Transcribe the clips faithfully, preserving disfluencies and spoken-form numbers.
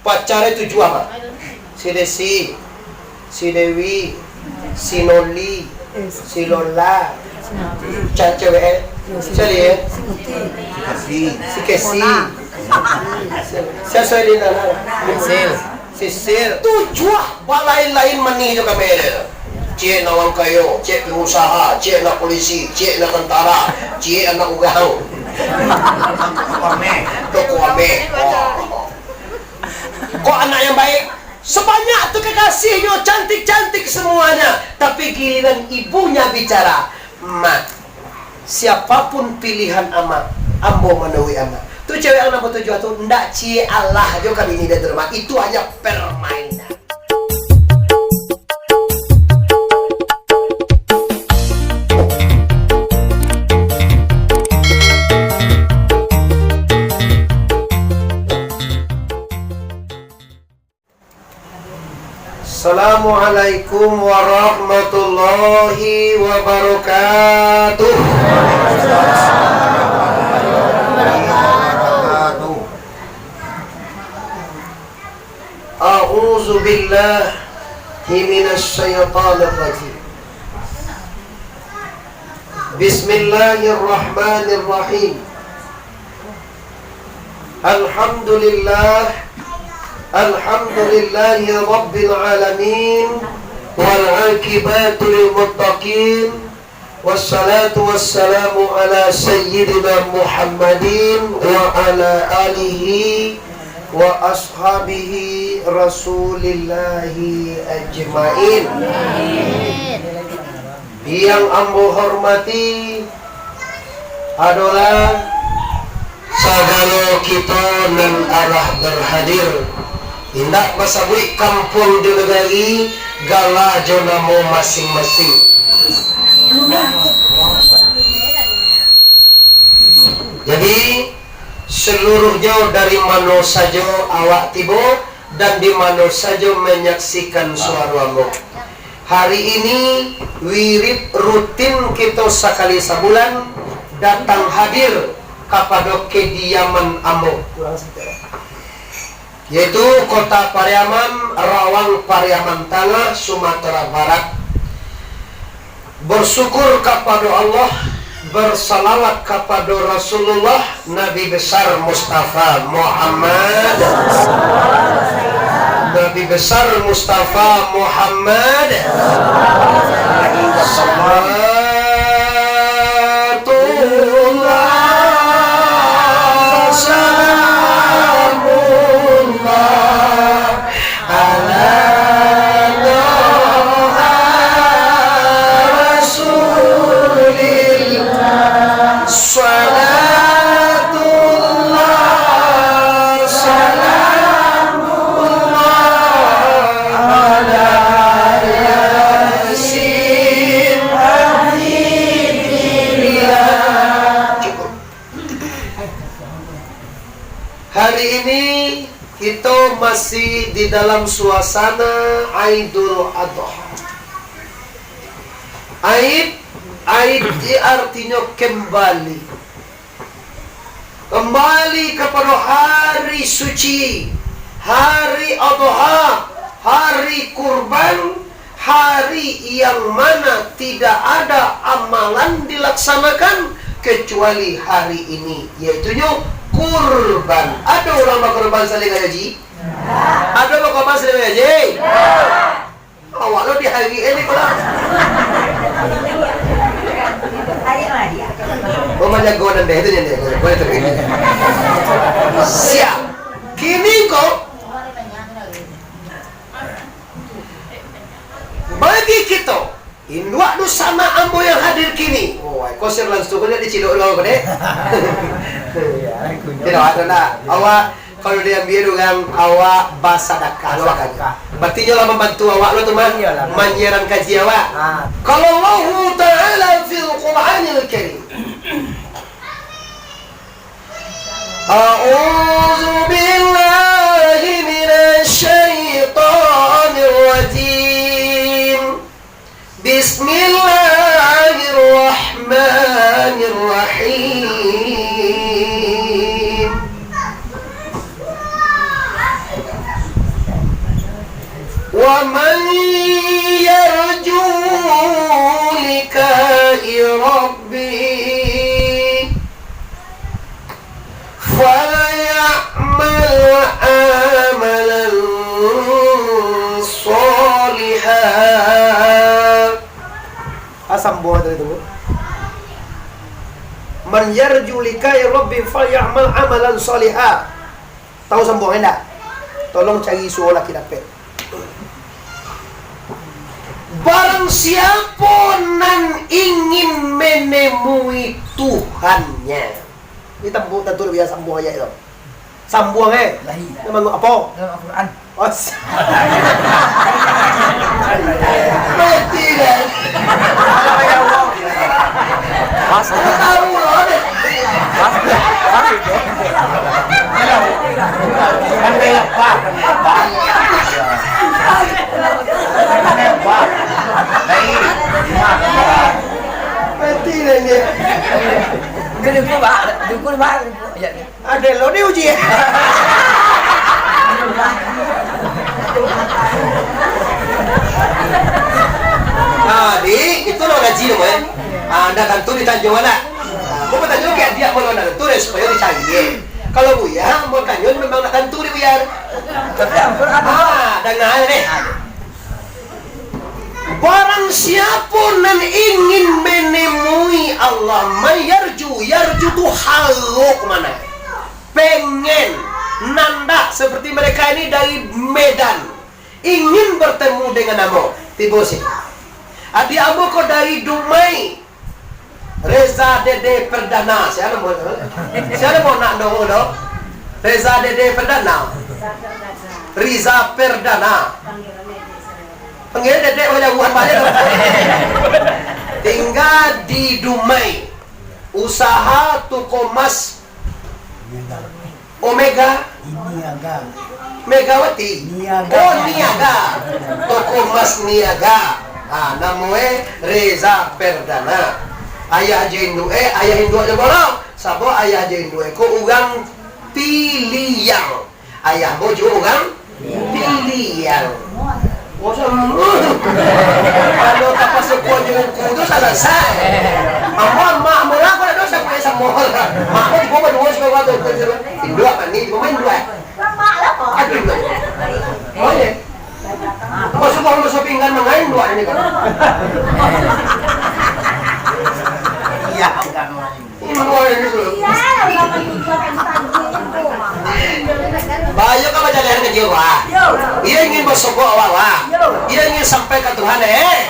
Pacar itu jua, Mak. Si Desi, si Dewi, si Noli, si Lola, can cewek, eh? Cari, eh? Si Kesi. Sia Soelina, nah. Sisil. Sisil. Tu jua balain-lain mani jo kami. Ciek nak urang kayo, ciek pengusaha, ciek nak polisi, ciek nak tentara, ciek anak urang. Toko ameh. Toko ameh. Oh. Kok anak yang baik? Sebanyak tu kekasihnyo, cantik-cantik semuanya. Tapi giliran ibunya bicara, "Mak, siapapun pilihan amak, ambo manuruik amak." Tu cewek yang nombor tujuah tu, ndak ciek alah jo ka bini dia tu, Mak. Itu hanya permainan. Assalamualaikum warahmatullahi wabarakatuh. A'udzubillahi minasyaitonirrajim. Bismillahirrahmanirrahim. Alhamdulillah. Alhamdulillahi rabbil alamin. Wal aqibatu lil muttaqin. Wassalatu wassalamu ala sayyidina Muhammadin wa ala alihi wa ashabihi Rasulillahi ajmain. Yang ambo hormati adolah sagalo kito nan alah berhadir, indak basabuik kampuang jo nagari, gala jo namo masing-masing. Jadi, seluruhnyo dari mano sajo awak tibo, dan di mano sajo manyaksikan suaro ambo. Hari ini, wirid rutin kito sakali sabulan datang hadir kapado kediaman ambo, yaitu Kota Pariaman, Rawang Pariaman Tangah, Sumatera Barat. Bersyukur kapado Allah, bersalawat kapado Rasulullah, Nabi Besar Mustafa Muhammad. Nabi Besar Mustafa Muhammad. Salatullah, salamullah, Ala Toha Rasulillah, salatullah, salamullah, ala Yasin Habibillah. Hari ini kito masih di dalam suasana Aidul Adha. Aid, Aid i artinyo kembali. Kembali kapado hari suci, hari Adha, hari kurban, hari yang mana tidak ada amalan dilaksanakan kecuali hari ini, yaitunyo kurban. Ado urang bakurban salin, Haji? Ado bakurban salin, Haji? Awak lo di hari ini pula. Oh, manjago nan deh, itu yang deh. Boleh tu. Siap. Kini ko, bagi kito, induak dunsanak ambo yang hadir kini. Oh, ko sir langsung ko dek dicidok lo ko dek. Tidak ada nak. Awak, kalau diambil urang, awak basadakah, awak kan. Basadakah. Berarti nyo lah mambantu awak lo tu mah. Iyalah. Manyiaran kaji awak. Ah. Qala Allahu Ta'ala fil Qur'anil Karim. A'udzu billahi minasy syaithanir rajim. Bismillahirrahmanirrahim. Wal ya'mal amalan shaliha. Ah, sambuang tadi tu. Man yarju liqa'a rabbi fal ya'mal amalan shaliha. Tahu sambuang indak? Tolong cari suo laki dapek. Barang siapo nan ingin menemui Tuhannya. Ini tampu-, tantu dia biasa sambuang ayat tu. Sambuang, eh. Lahi. Dia mangguk apo? Dalam Al-Quran. Oh, s-, mati dah. Pas. Tahu lah, deh. Pas. Pas itu. Kan kayak apa? Mati dah dia. Itu dukun, Pak. Dukun, Pak. Ya. Ado lo diuji. Nah, di, itu lo ngaji lo, eh. Ah, ndak tantu ditanyo anak. Ah, mau batanyo ka adiak mau ndak tantu, deh, supayo dicari, eh. Kalau buya, mau tanyo memang ndak tantu di buya. Tapi ampun, ah, danga deh. Barang siapo nan ingin menemui Allah, mayarju, yarju tu harok mano? Pengen, nandak seperti mereka ini dari Medan, ingin bertemu dengan ambo. Tibo siko. Adiak ambo ko dari Dumai, Reza Dede Perdana. Sia namo tu? Sia namo nak doh tu? Reza Dede Perdana. Riza Perdana. Panggil Dede, oh, jauhan baliak tu. Tingga di Dumai. Usaha toko mas Omega. Niaga. Megawati. Niaga. Oh, Niaga. Toko mas Niaga. Ah, namoe Reza Perdana. Ayah jo induak e, ayah induak jo bolong. Sabab ayah jo induak e ko urang Piliang. Ayah ambo juo urang Piliang. Bosan. Kalau kapasukuan jo ungku tu salasai. Ambo, mak ambo lah, kalau dosa, kue samo lah. Mak ambo tibo baduo, suka baduo, suka baduo. Induak, mani, tibo main duo. Aduh, induak. Oh, iya. Kok suka ambo sopinggan mangain duo ini, kan? Iya, enggak mau. Bahayo ka bajalan ka jiwa. Iyo ingin basogok awak. Iyo ingin sampai ka Tuhan, eh.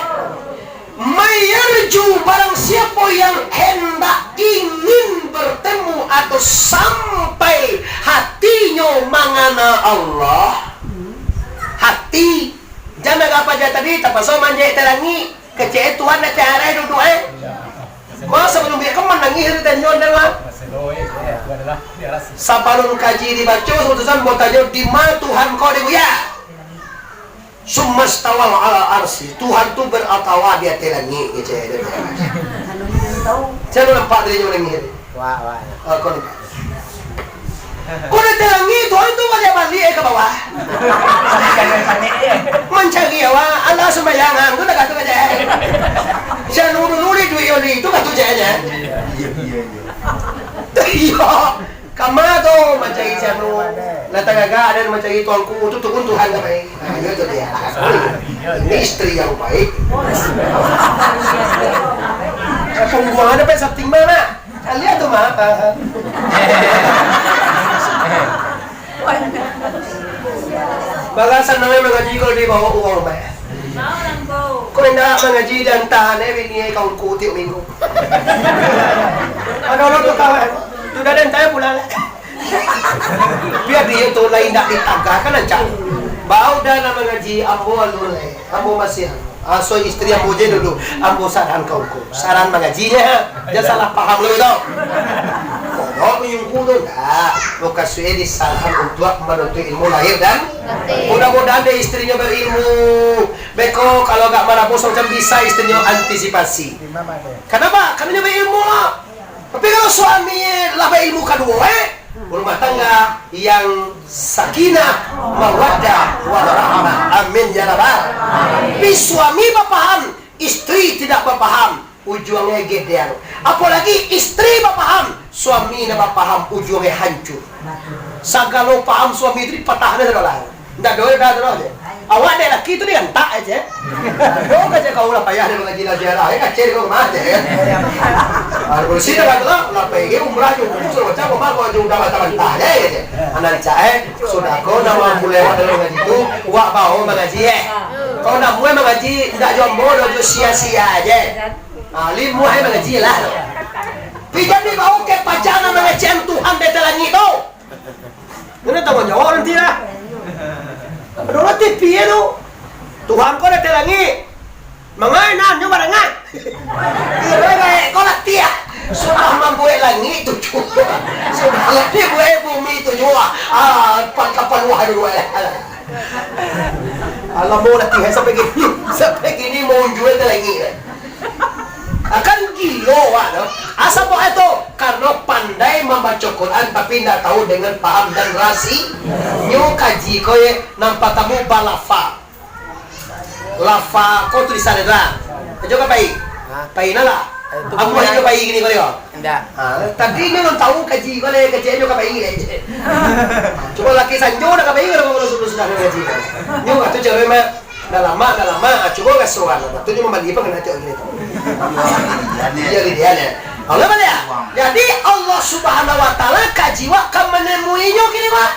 Mayarju, barang siapo yang hendak ingin bertemu atau sampai hatinyo mangana Allah. Hati, jan agak paja tadi, tapaso manjek telangi. Kecek e Tuhan nak cari duduk, eh. Masa balun biak ka manangih di tanyo dah lah. Sabalun kaji dibaco, sabutusan batanyo, "Di ma Tuhan ko, dek buya?" "Tsummastawa 'alal 'arsy." Tuhan tu beratawa di ateh langik, kecek e. Sia nampak tadi nyo manangih tadi? Wah, wah. Ah, kau nampak. Kok di ateh langik, Tuhan tu baliak-baliak ka bawah. Mancari awak, alah sumbayang, ang tu dah katu aja. Sia nulu-nulu di duit oli tu katu aja. Iyo, iyo, iyo. Iyo. Kama tu mancari sia nu. Lah tagagak ado mancari tuanku, tu, tu pun Tuhan ka bae. Nah, iyo tu dia. Ini istri yang baik. Pungguang ado pai sating mana? Kalian tu mah. Barasan namanya mangaji kalau dibawa uang, Pak. Kau indak mangaji dan tahan, eh, bini, eh, kawan ku tiap minggu. Ada orang tu kawan. Sudah dan saya pulang. Biar dia tu lain tak ditagah, kan rancak. Bau dah nak mangaji, ambo alun lai. Ambo masih anu. Aso istri ambo je dulu, ambo saran ka ungku. Saran mangaji nyo, jan salah paham lo itu. Kodok manyungku tu ndak. Mukasuik e disaran untuak manuntut ilmu lahir dan batin. Mudah-mudahan dek istrinyo berilmu. Beko kalau agak marabus macam bisa istrinyo antisipasi. Kenapa? Karena nyo berilmu lah. Tapi kalau suami lah berilmu kaduo, eh, rumah tangga yang sakinah, mawaddah, warahmah. Amin ya rabbal. Tapi suami bapaham, istri tidak bapaham, ujuangnyo gedeang. Apolai istri bapaham, suami nan bapaham ujuangnyo hancua. Sagalo paham suami tu dipatahkan sadolah. Ndak doh, dah doh je. Awak dek laki tu diantak aja. Doh ka je kau lah payah dia mangaji lah ziarah, eh, kacau kau mah je. Ah, polisi dah kata lah, lah pergi umrah je, umrah sudah macam apa kau je udah bantah-bantah je, je. Anak cak, eh, sudah kau nak mampu lewat dalam ngaji tu, wak bawa mangaji, eh. Kau nak muai mangaji, ndak jo ambo, ndak jo sia-sia je. Ah, limuah ai mangaji lah. Pi jadi bau ke paja nan mangecekan Tuhan di ateh langik tu. Kena tangguang jawab nanti lah. Ado lah T V tu. Tuhan ko di ateh langik. Mangai nan nyo barangah. Kira gaek ko lah tiak. Sudah mambuek langik tu jua. Sudah lah dibuek bumi tu jua. Ah, pan kapan wah dulu eh. Alah, mau lah tiak sampai gini. Sampai gini mau unjual ke langik eh. Akan gilo awak tu. Asa buat itu? Karena pandai mambaco Quran tapi indak tahu dengan paham dan rasi. Nyo kaji ko ye, nan patamu balafa. Lafa ko tulisan itu lah. Ajo ka pai. Hah? Pai nah lah. Itu Amu bukan ajo pai gini ko yo. Indak. Ha, tapi inyo nan tahu kaji ko le, kaji ajo ka pai le. Cuma laki sanjo nak ka pai kalau sudah sudah kaji. Nyo katu cewek mah. Dah lama, dah lama, ah, cubo ka soal lah. Tu cuma bali pangana tiok gini tu. Iya, dia, dia. Allah balik ah. Jadi, Allah Subhanahu wa Ta'ala kaji wak ka manemuinyo kini, Pak.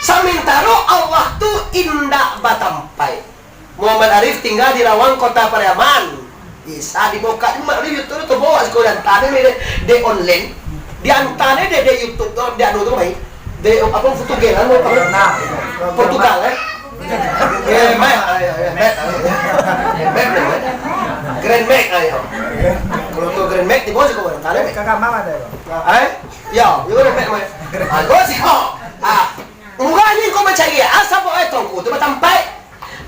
Samantaro Allah tu indak batampaik. Muhammad Arif tinggal di Rawang, Kota Pariaman. Bisa dibuka di mana YouTube tu, bawa sekolah tadi ni, dek, dek online. Di antara dek, dek YouTube tu, dek anu tu, baik. Dek apa, Portugal, anu, apa? Portugal, eh? Grand Max, ayo, ayo, Max, ayo. Max, ayo. Grand Max, ayo. Kalau tu Grand Max, di bawah sekolah tadi. Kakak mama ada, Bang? Eh? Ya, ya, Grand Max, Max. Ah, gua sih kok. Ah, murah ni kau mencari, asal buat, eh, tongku tu bertampai.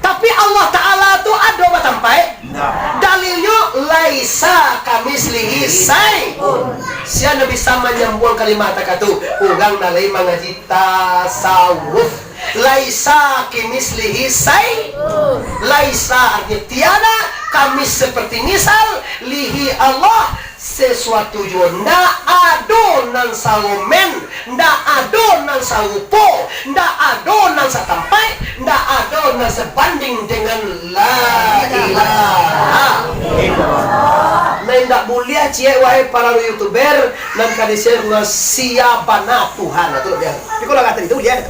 Tapi Allah Ta'ala tu ado batampaik? Indak. Dalilnyo, "Laisa kamitslihi syai'un." Sia nan bisa manyambuang kalimah takatu? Urang nan lai mangaji tasawuf. "Laisa kamitslihi syai'un." Laisa artinyo tiada, kamis seperti misal, lihi Allah, sesuatu juo, ndak ado nan saromen, ndak ado nan sarupo, ndak ado nan satampaik, ndak ado nan sabanding dengan la ilaha illallah. Nan indak buliah ciek, wahai para youtuber, nan ka di-share, sia bana Tuhan, tu dia. Tapi kalau kata itu buliah.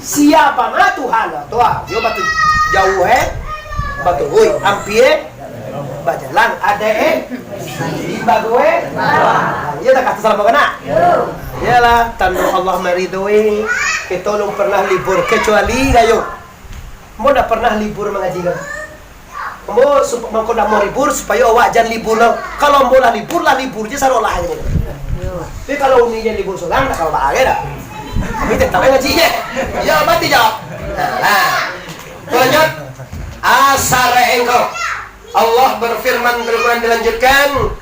Sia bana Tuhan, tu ah, yo batu jauah, eh, batu hui, ampia, eh, bajalan, ado, eh, di bago, eh. Iyo tak kata salah kena? Iyolah, tando Allah maridoi, kito alun pernah libur, kecuali gayo. Ambo ndak pernah libur mangaji kan. Ambo sup-, mangko ndak mau libur, supayo awak jan libur lah. Kalau ambo lah libur, lah libur je sarolah je. Tapi kalau uni je libur surang, ndak kalau baa dah. Tapi tetap ngaji je. Ya, mati jawab. Nah, lanjut. Asar engkau. Allah berfirman, berfirman dilanjutkan,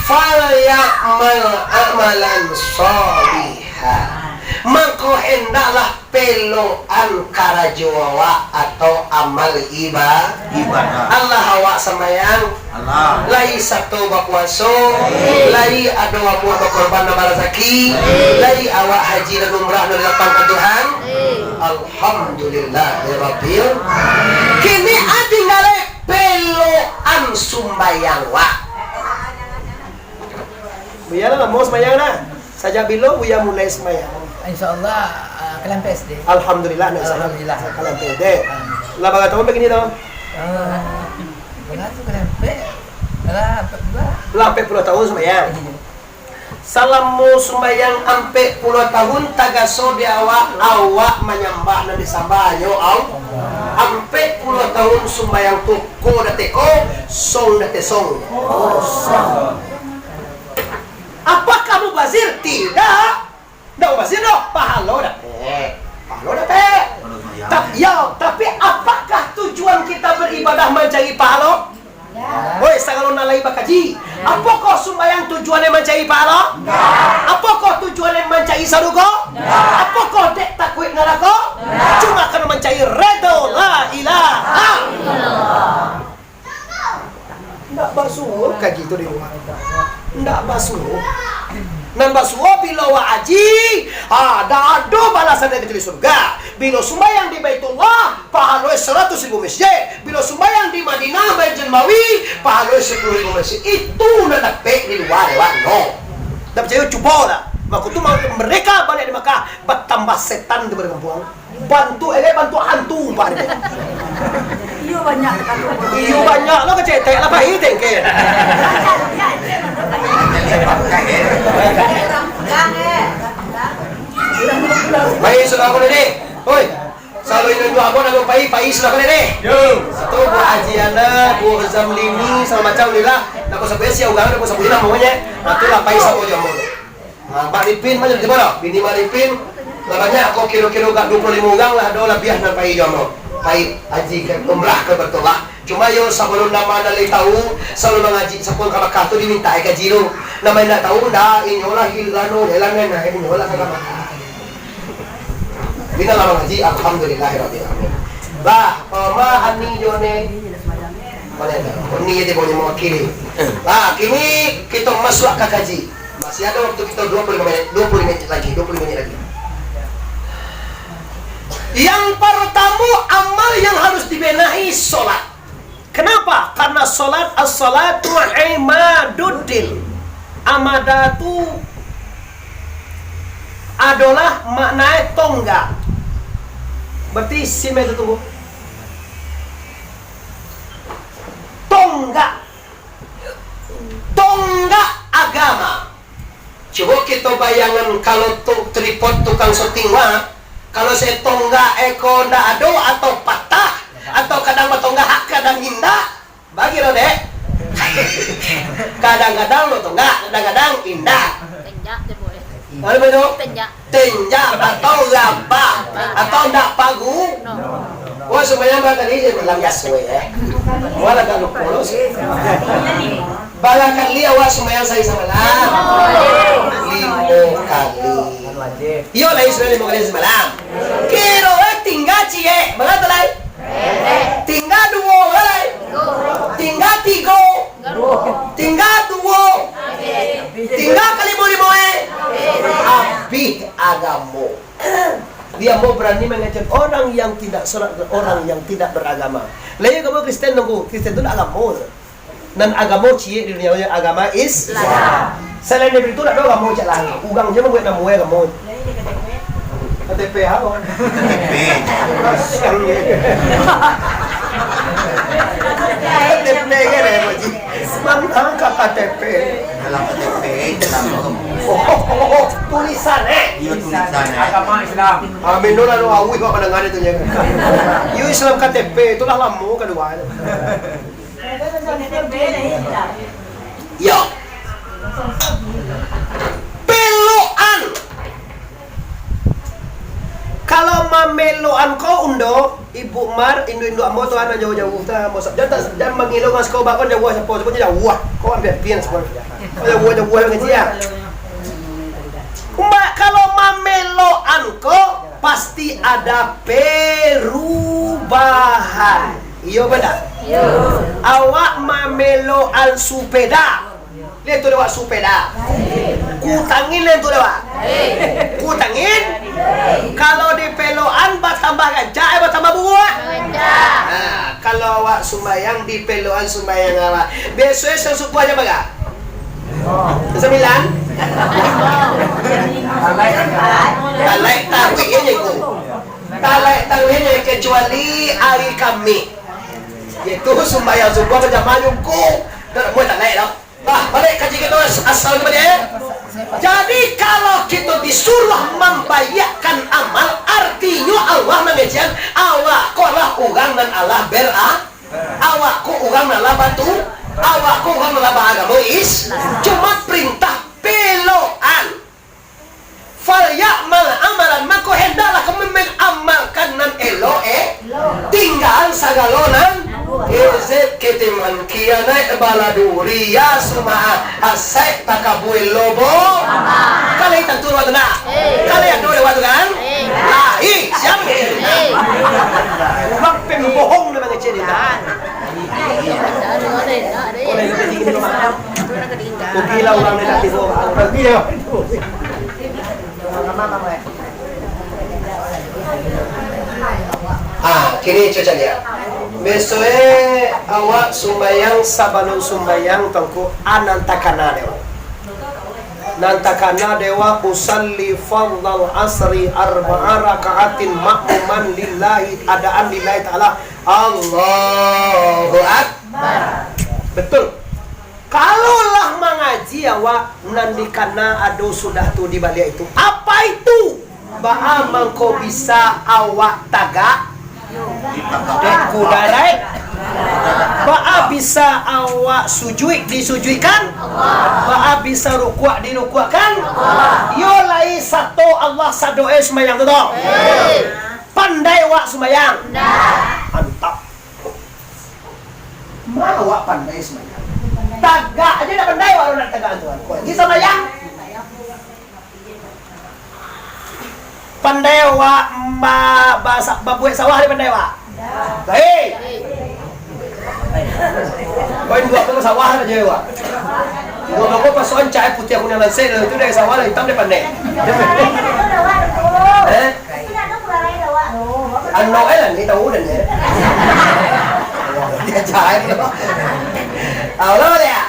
"Falyamal amalan sholiha." Mangko hendaklah peloan karajo awak atau amal iba-, ibadah. Alah awak sambayang, alah. Lai sato bapuaso, lai. Lai ado amuah bakorban nan barazaki, lai. Lai awak haji dan umrah nan dilapangkan Tuhan. Lai. Alhamdulillahirabbil. Kini a tinggal lai peloan sumbayang wak. Buya lah lamo sumbayang nah. Sajak bilo Buya mulai sumbayang? Insya Allah, ah, kalampek sadeh. Alhamdulillah, nak sumbayang. Alhamdulillah. Kalampek sadeh. Amin. Lah bara tahun bagini tu? Ah, bara tu kalampek? Lah ampek puluah. Lah ampek puluah tahun sumbayang? Iya. Salamo sumbayang ampek puluah tahun, tagaso di awak, awak manyambah nan disambah, yo Allah. Ampek puluah tahun sumbayang tu, ko dateh ko, song dateh song. Kosong. Apakah mubazir? Tidak. Ndak mubazir doh, pahalo dapek. Pahalo dapek. Kalau sembahyang. Ta-, yo, tapi apakah tujuan kita beribadah mancari pahalo? Ndak. Oi, sagalo nan lai bakaji. Ndak. Apokoh sumbayang tujuannyo mancari pahalo? Ndak. Apokoh tujuannyo mancari sarugo? Ndak. Apokoh dek takuik narako? Ndak. Cuma karano mancari redo la ilaha illallah. Ndak Basuo kaji tu di lua. Ndak basuo. Nan basuo bilo wak aji, ha, ndak ado balasan dari kecuali surga. Bilo sumbayang di Baitullah, pahalo saratuih ribu masjid. Bilo sumbayang di Madinah, Baitul Nabawi, pahalo sapuluah ribu masjid. Itu nan dapek di lua dek wak, no. Ndak picayo, cubo lah. Mako tu mereka baliak di Makkah, batambah setan tu baliak kampuang. Bantuak elek, bantuak hantu, umpamo. Iyo banyak, iyo banyak lah, kacetek lah, pai tengke. Pai sudah ko ni. Oi. Salalu inyo dua abon, lalu pai, pai sudah ko ni. Yo. Satu buah ajian lah, buah zamlini, sagalo macam ni lah. Nak ko sabuik sia urang, nak ko sabuik namonyo. Nah, tu lah pai samo jo ambo. Ha, Mak Ripin mah jadi bana? Bini Mak Ripin, lah banyak ko, kiro-kiro agak duo puluah limo urang lah, ado labiah nan pai jo ambo. Pai haji ka, umrah ka Baitullah. Cuma yo sabalun nan lai tau, sabalun mangaji sapulang ka Makkah tu dimintak kaji tu. Nan indak tau, ndak, inyo lah hil-, anu, jalan nan, inyo lah ka Makkah. Bina lah mangaji, alhamdulillahirabbil alamin. Bah, pama ani jo ne. Mana ada? Ni dia punya mewakili. Bah, kini kita masuk ka kaji. Masih ada waktu kita dua puluh lima menit, dua puluh menit lagi, dua puluh menit lagi. Yang pertama, amal yang harus dibenahi, solat. Kenapa? Karena solat, as-salatu imaduddin. Amada tu adalah maknanya tonggak. Berarti sime tu tunggu. Tonggak. Tonggak agama. Cubo kito bayangan, kalau tu tripod tukang syuting mah, kalau se tonggak eko ndak ado atau patah, atau kadang batonggak, kadang indak, bagi lo, Dek. Kadang-kadang lo tonggak, kadang-kadang indak. Tenjak, Dek, boy. Apa tu? Tenjak. Tenjak atau rabah atau ndak pagu. No. Wah, sumbayang bara kali se malam, ya, suwe, eh. Wah, lah kalau polos. Bara kali awak sumbayang sahari samalam? Limo kali. Iyo, lai sumbayang limo kali samalam. Kiro, eh, tingga ciek. Bara tu lai? Tingga duo, bara lai? Tingga tigo. Tingga duo. Tingga kalimo-limo, eh. Abih agamo. Dia mau berani mengajak orang yang tidak sholat, orang yang tidak beragama. Lah, iyo, kamu Kristen, tunggu. Kristen tu ndak agamo. Nan agamo ciek di dunia, agama Islam. Selain dari itu, ndak ado agamo ciek lai. Urang je mambuek namo agamo. K T P apo? K T P. K T P kan, eh, Pak Ji? Mangka K T P. Dalam K T P, dalam agamo. Oh, oh, oh, oh, tulisan, eh? Iyo, tulisan, eh. Agama Islam. Amin, doh, lalu awih, kok, mendengar itu, ya. Iyo, Islam K T P, itulah lamo kaduo. Yo. Peloan. Kalau mameloan ko undo, Ibu Mar, induak-induak ambo tu, nan jauah-jauah tu, ambo sa-, jan tak, jan mangilo ngan siko bakon jauah sapo, sapo jauah. Ko ambiak pian sapo. Ko jauah-jauah ngaji, ya. Cuma kalau mameloan ko, pasti ada perubahan. Iyo, bana? Iyo. Awak mameloan supeda. Lai tantu dek awak supeda? Kutangin lai tantu dek awak? Kutangin? Kalau dipeloan batambah rancak, eh, batambah buruak? Nah, kalau awak sumbayang, dipeloan sumbayang awak. Bisuak subuah jam bara? Sambilan? Talaik tarawih inyo ko. Talaik tarawih inyo, kecuali ari Kamih. Yaitu sumbayang subuah bajamaah juo. Dak buliah talaik doh. Nah, baliak kaji kito as-, asal tu baliak, eh. Jadi, kalau kito disuruah mambayakkan amal, artinyo Allah mangajian, awak ko lah urang nan alah ber-, a-, awak ko urang nan alah batu, awak ko urang nan alah baagamo Is-, cuma perintah peloan. Falyamal amalan, mako hendaklah kami mengamalkan nan elok, eh. Tinggaan sagalo nan, eh, zet keteman kianai baladu ria sumaah asai takabue lobo. Kalai tantu lewat tu nak? Kalai ado lewat tu kan? Lai, siap? Urang pembohong nan mangecek ni, nah. Kalau itu Urang negatif, urang dia. Ah, kini cuaca dia. Besok e awak sumbayang, sabalun sumbayang tongko, a nan takana dewa. Nan takana dewa, usalli fardal asri arba'a raka'atin makmuman lillahi, adaan lillahi ta'ala. Allahu Akbar. Betul. Kalau lah mangaji awak, nan dikana ado sudah tu di baliak itu. Apa itu? Baa mangko bisa awak tagak? Dek kuda dai. Baa bisa awak sujuik disujuikkan? Baa bisa rukuak dirukuakkan? Yo lai sato Allah sado e sumbayang tu doh. Pandai awak sumbayang? Mantap. Ma awak pandai sumbayang? Tagak aja ndak pandai awak, ndak tagak tu. Kok lagi sumbayang? Pandai awak ma-, basa-, babuek sawah ni pandai awak? Hei! Kau induak tu sawah aja awak. Induak aku pasokan cak putiah kuning lansek, itu dari sawah lah, hitam dia pandai. Eh? Anak e lah ni tahu dan ni. Dia jahat. Allah dia.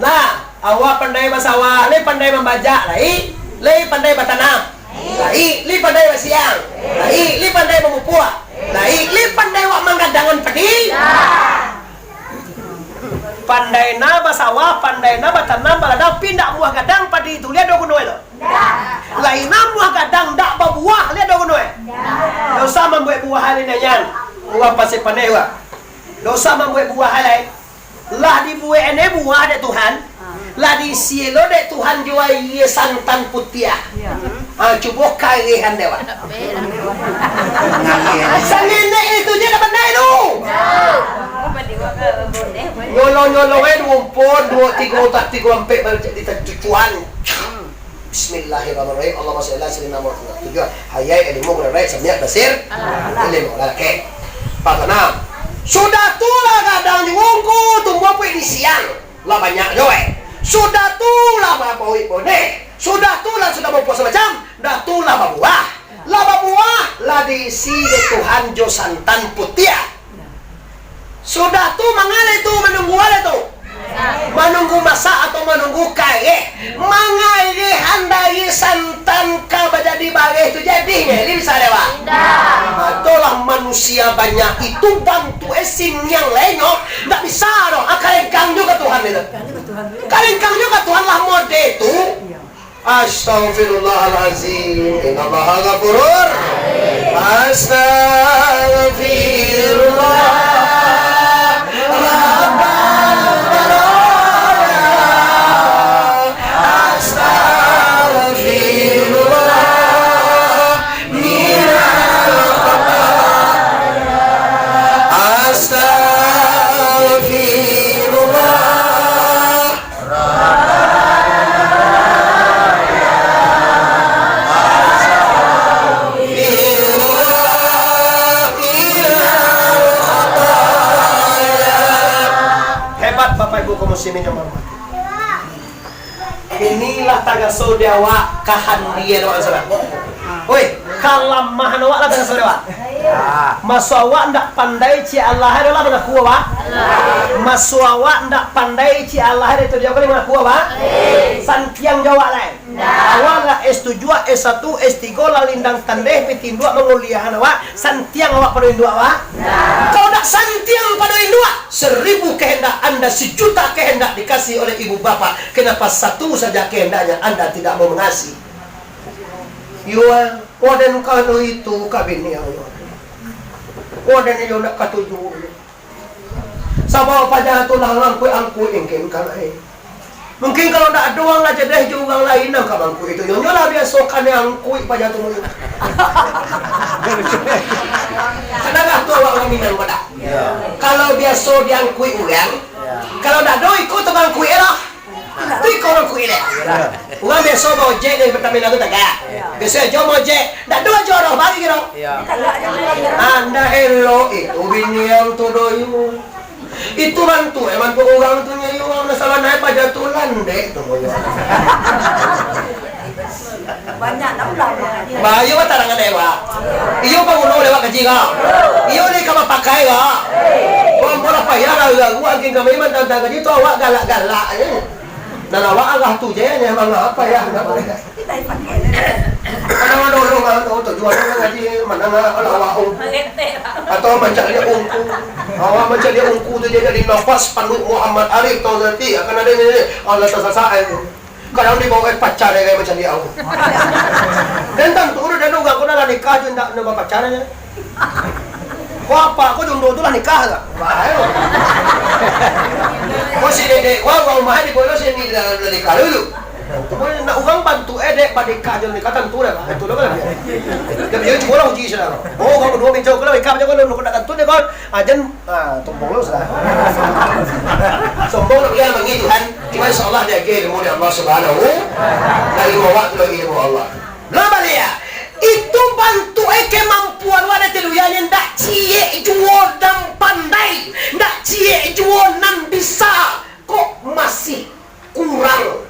Nah, awak pandai basawah, lai pandai mambajak, lai, lai pandai batanam, lai, lai pandai basiang, lai, lai pandai mamupuak, lai, lai pandai awak manggadangan padi. Pandai na basawah, pandai na batanam, baladang, tapi ndak buah gadang padi tu, lai ado guno e tu. Lai nan buah gadang ndak babuah, lai ado guno e? Dosa mambuek buah lai nyo. Urang Pasir Paneh urang. Dosa mambuek buah lai. Lah dibuek e buah dek Tuhan. Lah diisi lo dek Tuhan jo aia santan putiah. Ah, cubo karehan dek awak. Sangenek itu je dah pandai tu. Nyolong-nyolong e duo ampun, duo tigo utak, tigo ampek baru jadi tacucuan. Bismillahirrahmanirrahim. Allahumma shalli ala sayyidina Muhammad. Tujuah. Hayai, ilmu, kudaraik, samiak, basir. Ilmu, lalaki. Patanam. Sudah tu lah gadang juo ungku tumbuah puik di siang. Lah banyak juo, eh. Sudah tu lah bapauik boneh. Sudah tu lah sudah bapuasa macam. Dah tu lah babuah. Lah babuah, lah diisi dek Tuhan jo santan putiah. Sudah tu, mangana tu, manunggu apo tu? Manunggu masak atau manunggu kareh? Mangarehan dari santan ka bajadi bareh tu jadinyo, ini bisa dek awak? Indak. Ah, itulah manusia banyak itu bantu esin yang lainyo, ndak bisa doh. Ah, kalengkang juo ka Tuhan itu. Kalengkang juo ka Tuhan lah mode tu. Astaghfirullahalazim. Innallaha ghafurur. Astaghfirullah. Rabbal baraya. Astaghfirullah minal khataya. Astaghfirullah. Hebat, Bapak Ibu kaum muslimin yang hormati. Inilah tagaso di awak kahandian awak saudara. Oi, kalamahan awak lah tagaso di awak. Ah. Maso awak ndak pandai, ciek alah e lah mangaku awak. Maso awak ndak pandai, ciek alah e tu dia kali mangaku awak. Santiang jo awak lai. Awak lah S tujuah, S satu, S tigo, lah lindang tandeh, pitih induak manguliahan awak. Santiang awak pado induak awak. Kalau ndak santiang pado induak, seribu kehendak anda, sejuta kehendak dikasih oleh ibu bapak. Kenapa satu saja kehendaknya anda tidak mau mengasih? Yuan. Waden kalau itu kabini Allah. Waden iyo ndak katuju. Sabab paja tu lah ngangkuik-angkuik ingkin kan ai. Mungkin kalau ndak ado urang lah jedeh jo urang lain nan ka mangkuik itu. Nyo lah biaso kanai angkuik paja tu. Kadang tu awak urang Minang padah. Kalau biaso diangkuik urang, kalau ndak ado iko tu mangkuik lah. Tu iko urang kuik dek. Urang biaso baojek dari Pertamina tu tagak. Biaso ajo baojek, ndak ado ajo doh, bagi kiro. Anda elok itu binian tu doyu. Itu bantu, eh, bantu urang tu nyo, urang dah Sabananyo paja tu landek tu, yo. Banyak lah ulama. Bayo batarangan lewat. Iyo, banguno lewat kaji ka. Iyo, lai ka bapakai ka. Wah, ambo lah payah lah, ganggu angking kami mantantang kaji tu, awak galak-galak je. Nan awak arah tu je, nyo mangapa yo? Kadang ado urang, ah, tu, tu, jual urang ngaji, mandanga, alah, awak, um. Atau mancaliak ungku. Awak mancaliak ungku tu jadi nafas panuik Muhammad Arif, tau nanti akan ado ni, ni, alah, tasasak, eh. Kadang dibawa, eh, pacar, eh, mancaliak ungku. Dan tantu, udah ado urang, kau dah nikah je, ndak, ndak bapacar, eh. Ko apak ko jondo tu lah nikah ka? Bahaya lo. Ko si dedek ko, urang rumah di bola sini lah, lah nikah dulu. Cuma nak urang bantuak eh, dek, badekah jo nikah tantu dah, Pak. Betul lah kan? Dia, dia cuba lah uji saudara. Oh, kamu dua meja ko lah, ikam je ko, lu nak tantu deh, kon. Ah, jan, ah, sombong lo sudah. Sombong nak bilang mangi Tuhan. Cuma insya Allah dia ilmu dari Allah Subhanahu. Dari awak tu lagi ilmu Allah. Lah baliak, itu bantuak eh kamampuan wak dek tiluya nyo ndak ciek juo nan pandai, ndak ciek juo nan bisa, kok masih kurang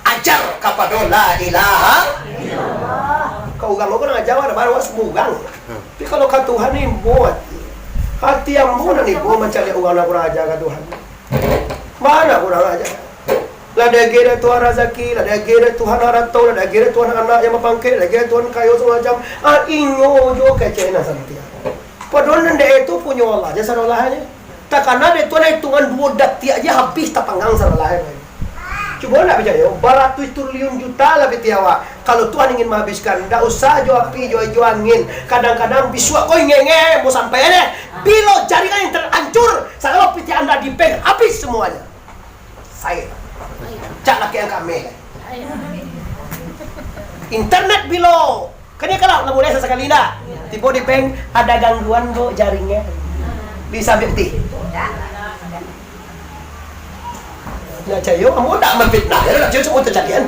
ajar kapado la ilaha illallah. Ka urang ko kurang ajar, wak, wak semurang. Tapi kalau ka Tuhan ni, ibo ati. Ati ambo nan ibo mancaliak urang nan kurang ajar ka Tuhan. Bana kurang ajar. Lah diagiah dek Tuhan razaki, lah diagiah dek Tuhan harato, lah diagiah dek Tuhan anak yang bapangkek, lah diagiah dek Tuhan kayo sagalo macam. Ah, inyo juo kecek nan santiang. Padahal nan dek itu punyo Allah je sadoalahnyo. Takana dek Tuhan itungan duo datiak je habih tapanggang sadoalahnyo. Cubo ndak picayo, baratuih triliun juta lah pitih awak. Kalau Tuhan ingin menghabiskan, ndak usah jo api, jo, jo angin. Kadang-kadang bisuak ko ingin-ingin, mau sampai deh. Bilo jaringan internet hancur, sagalo pitih anda di bank, habis semuanya. Sair. Cak laki yang kami. Internet bilo. Kan dia kalau nggak boleh sesekali ndak. Tibo di bank ada gangguan, bu, jaringan. Bisa bukti. Ndak cayo, ambo ndak mamfitnah, yo, ndak cayo, cuma tacaliak.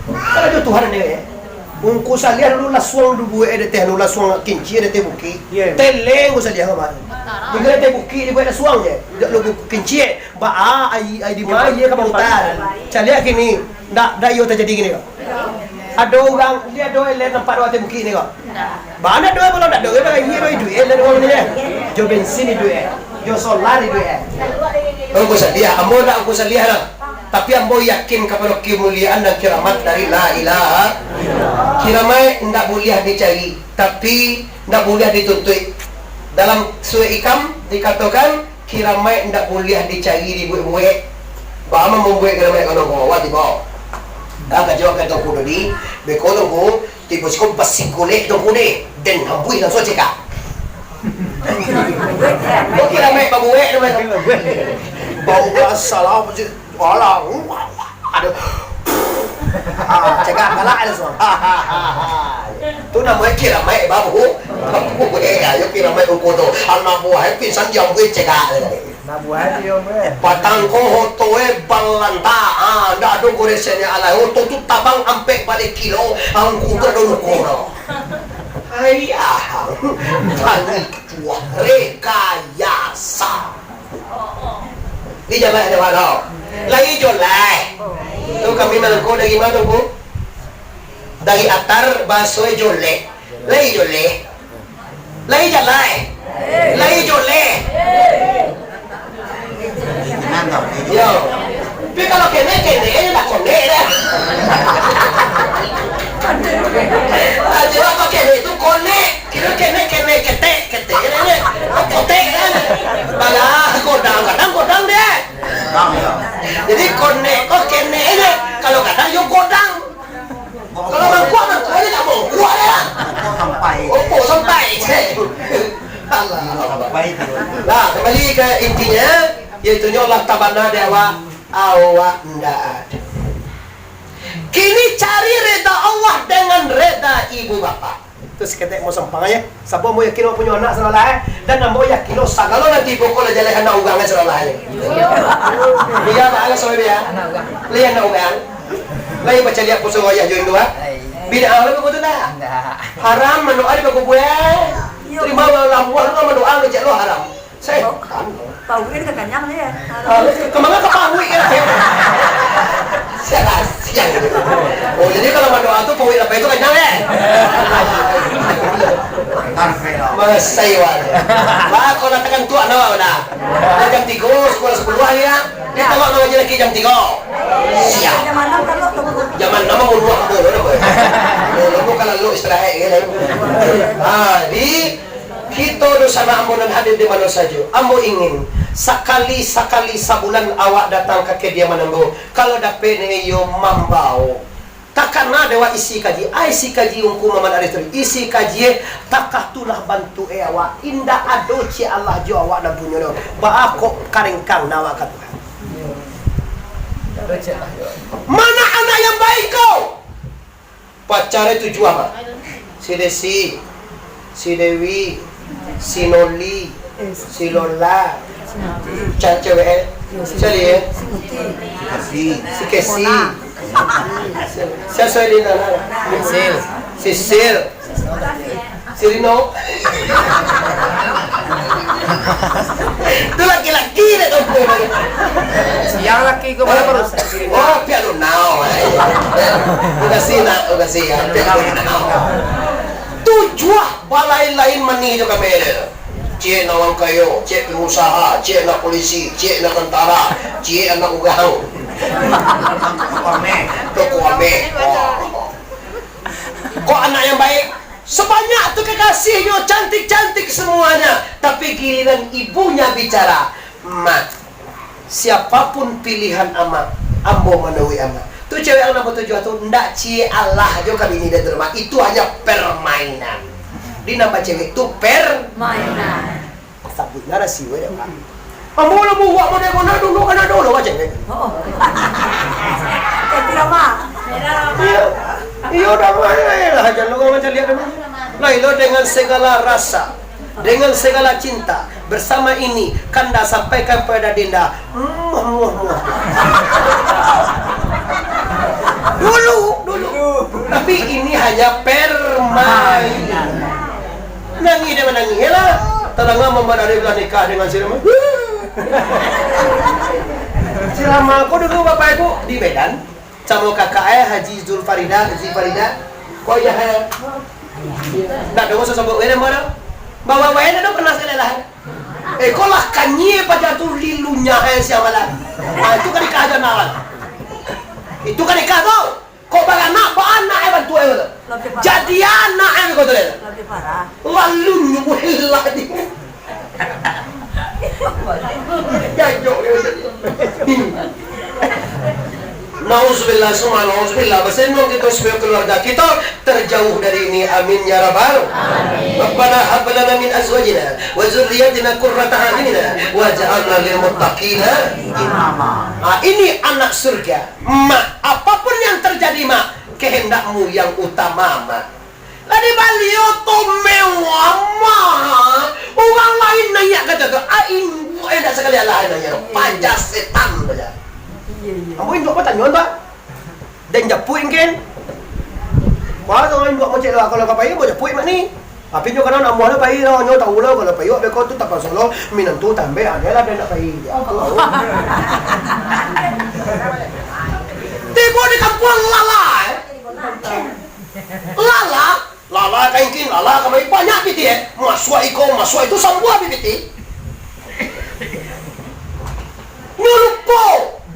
Kan ado Tuhan ado, yo. Ungku Saliah dulu lasuang duo buek dek teh, anu lasuang kincik dek teh bukik. Iyo. Teleng Ungku Saliah kamarin. Tingga dek teh bukik dibuek lasuang je. Dak lu kincik, baa, ai, ai di ma, iyo ka bamutar. Caliak kini, ndak, ndak iyo tajadi kini ko. Ado urang, indak ado eleh nampak dek teh bukik ni ko. Bana doh, kalau ndak doh, bagi doh duit lah doh ni, eh. Jo bensin ni duit, eh. Jo solar ni duit, eh. Ungku Saliah, ambo ndak Ungku Saliah lah. Tapi ambo yakin kapado kemuliaan dan kiramat dari la ilaha. Kiramaik ndak buliah dicari, tapi ndak buliah dituntuik. Dalam suek ikam dikatokan, kiramaik ndak buliah dicari dibuek-buek. Baa mambuek kiramaik kano ko, wah tibo. Dah kajo kato kudo di, beko tu ku, Tibo siko basingkulek tu kude, den hambuih langsuang cegak. Kok kira mek babuek tu, mek? Bau asal apa sih? Alah, aduh. Ah, cegak galak langsuang. Tu namonyo kira mek babu. Babuek, ayo kira mek ukur tu. Anak buah pingsan diambuih cegak. Nah, buah dia, buah. Batang ko hoto e balanta, ah, ndak ado goresenyo alai. Hoto tu tabang ampek baleh kilo, angku tu ado luko no. Ai, ah, tadi ketua rekayasa. Di jalan ada walau. Lai joleh. Tu kami nangko dari ma tu, Bu? Dari atar bahaso joleh. Lai joleh. Lai jalai. Lai joleh. Yo. Tapi kalau kenek, kenek, eh, tak konek dah. Ajo apa kenek tu konek. Kira kenek, kenek, ketek, ketek, kenek. Kotek kan. Balah, godang, kadang godang deh. Jadi konek, oh, kenek aja. Kalau kadang yo godang. Kalau mangkuak, mangkuak aja tak mangkuak dah. Sampai. Opo sampai. Alah. Sampai tu. Nah, kembali ke intinya, yaitunyo Allah tabana di awak, awak ndak ado. Kini cari reda Allah dengan reda ibu bapak. Tu saketek mau sampang aja. Sabo mau yakin mau punyo anak sadolah, eh. Dan ambo yakin lo sagalo nanti pokok lah jaleh anak urang sadolah, eh. Biar bah anak sadolah biar. Lai anak urang. Lai baca lihat puso ayah jo indu, ah. Bid'ah lo begitu dah. Haram mandoa di bakuburan. Terima lah buah lo mandoa lo cek lo haram. Setan. Pauik kan kanyang deh. Ah, ka mano ka pauik kan? Sia-sia. Oh, jadi kalau badoa tu pauik lapeh tu kanyang, eh? Masai wak. Bah, kau datangkan tuak nak wak dah. Dah jam tigo, sekolah sepuluh hari ya. Dia tolak nak ngaji lagi jam tigo. Siap. Jam anam kan lo tu. Jam anam mau buah ambo lo. Lo kalau lo istirahat kan. Ah, di Kito dunsanak ambo nan hadir di mano sajo, ambo ingin sakali-sakali sabulan awak datang ka kediaman ambo. Kalau dapek ni iyo mambao. Takana dek awak isi kaji, ah, isi kaji Ungku Maman Arif tadi, isi kaji eh, takah tulah bantuak eh awak, indak ado ciek alah jo awak nan punyo do. Baa kok karengkang nan awak ka Tuhan. Mana anak yang baik ko? Pacar itu jua, Mak. Si Desi, si Dewi, si Noli, si Lola, ca-, cewek, eh? Cari, eh? Si Kesi. Si Kesi. Sia, sia, Lina, Lina. Sisil. Sisil. Si Rino. Tu laki-laki dek tu. Siang laki ko mano barusan? Oh, pihak Lunau. Makasih, nak. Makasih, ya. Pihak Lunau. Tujuah balain-lain manih jo kami dek. Ciek nan urang kayo, ciek pengusaha, ciek nan polisi, ciek nan tentara, ciek nan urang. Toko ameh. Oh. Kok anak yang baik? Sebanyak tu kekasihnyo, cantik-cantik semuanya. Tapi giliran ibunya bicara, "Mak, siapapun pilihan Amak, ambo manuruik Amak." Tu cewek yang nombor tujuh tu, ndak ciek alah jo ka bini dia tu, Mak. Itu hanya permainan. Di nambah cewek tu per- Mainan. Sabuik narasi weh dek, Pak. Ambo lah buruak model ko, nak dulu, kan nak dulu, macam ni. Oh. Itu nama. Iyo. Iyo, dah, lah, lah, lah, jangan urang macam lihat dulu. Lah, ilo dengan segala rasa, dengan segala cinta, bersama ini, kanda sampaikan pada Dinda. Muah, muah, muah. Dulu, dulu. Tapi ini hanya permainan. Nangih dia manangih, iyolah. Tadanga Maman Arif lah nikah dengan si Rama. Si Rama ko dulu bapak ibu di Medan. Samo kakak eh, Haji Zulfarida, Haji Farida. Ko iyo, eh. Ndak ado usah sabuik weh namo dah. Bawa weh dah pernah sakali lah. Eh, ko lah kanyie paja tu lilunya, eh, sia malah. Ah, itu kan nikah aja nak. Itu kan nikah tu. Kok baranak, baanak eh bantuak eh tu. Lebih parah. Jadi anak eh ko tu deh. Lebih parah. Lalu nyubuhilah di. Jajok dia. Nauzubillah, summa nauzubillah. Basenang kita supaya keluarga kita terjauh dari ini. Amin ya rabbal. Amin. Rabbana hab lana min azwajina wa dzurriyyatina qurrata a'yunina waj'alna lil muttaqina imama. Ah, ini anak surga. Mak, apapun yang terjadi, Mak, kehendakmu yang utama, Mak. Lah di Baliau tu mewah, Mak. Urang lain naiak kato tu, ah, induak eh dak sakali alah naiak tu. Paja setan paja. Iya, iya. Ambo induak batanyo tu. Den japuik mungkin. Wah, kalau induak mocek lah, kalau ka pai, ambo japuik mak ni. Tapi nyo kana nak muah lah pai lah, nyo tahu lah kalau pai awak beko tu tapaso lo, minantu tambek ado lah dia nak pai. Ya Allah. Tibo di kampuang lala, eh. Lala, lala kaingking, lala kamari banyak pitih, eh. Masuak iko, masuak itu, sambuah pitih. Nyo lupo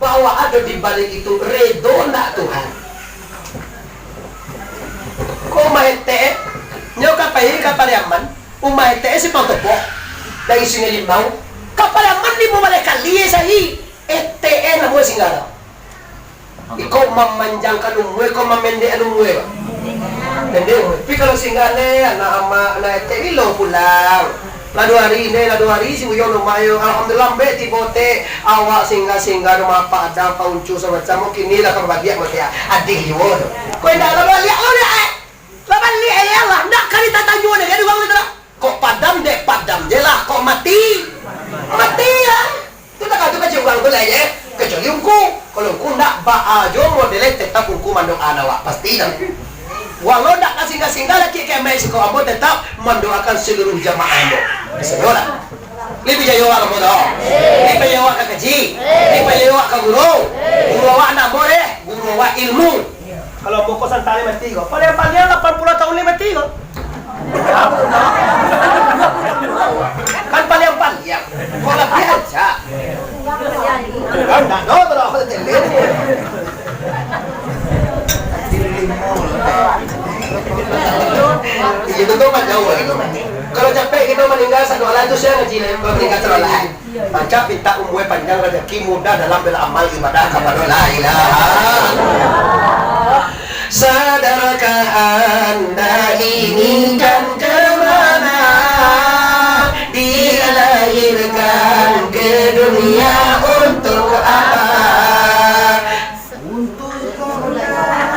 bahwa ado di balik itu redo ndak Tuhan. Ko umah etek, nyo ka pai ka Pariaman, umah etek simpang topok, dari Sungai Limau, ka Pariaman limo baleh kali sahi, etek namo singgah. Iko mamanjangkan umua, iko mamendekkan umua, Pak. Pendek umua. Tapi kalau singgah ne, anak amak, anak etek, bilo pulang? Lah duo hari ne, lah duo hari si Buyuang rumah yo. Alhamdulillah, ambek tibo te, awak singgah-singgah rumah Pak Adang, Pak Uncu, samacam, kini lah ka babiak mah, adih juo tu. Ko indak lah baliak lo, dek, eh. Lah baliak, eh, Allah. Ndak ka ditatanyo dek, dek urang tu lah. Kok padam, dek, padam je lah. Kok mati, mati lah. Tu tak katu kecil urang tu lah, ye. Kecuali ungku. Kalau ungku ndak, baa jo model tetap ungku mandoakan awak. Pasti dah. Walau ndak ka singgah-singgah lagi kemah siko, ambo tetap mandoakan seluruh jamaah ambo. Setuju lah. Lai pajayo awak ka ambo tu? Lai pajayo awak ka kaji? Lai pajayo awak ka guru? Guru awak namo deh? Guru awak ilmu. Kalau ambo ko santai mati ko. Paliang-paliang lapan puluah tahun lai mati ko. Kan paliang-paliang. Kok labiah aja. Kan ndak doh, kalau aku tetelir. Iyo, tu, tu, Pak, jauh, gitu. Kalau capek kito maningga, satu alah tu, sia ngaji, kalau maningga, satu alah. Mancak mintak umua panjang, rajaki mudah dalam baramal ibadah kapado la ilaha. Sadarkah anda inginkan ke mana? Dilahirkan ke dunia untuk apa?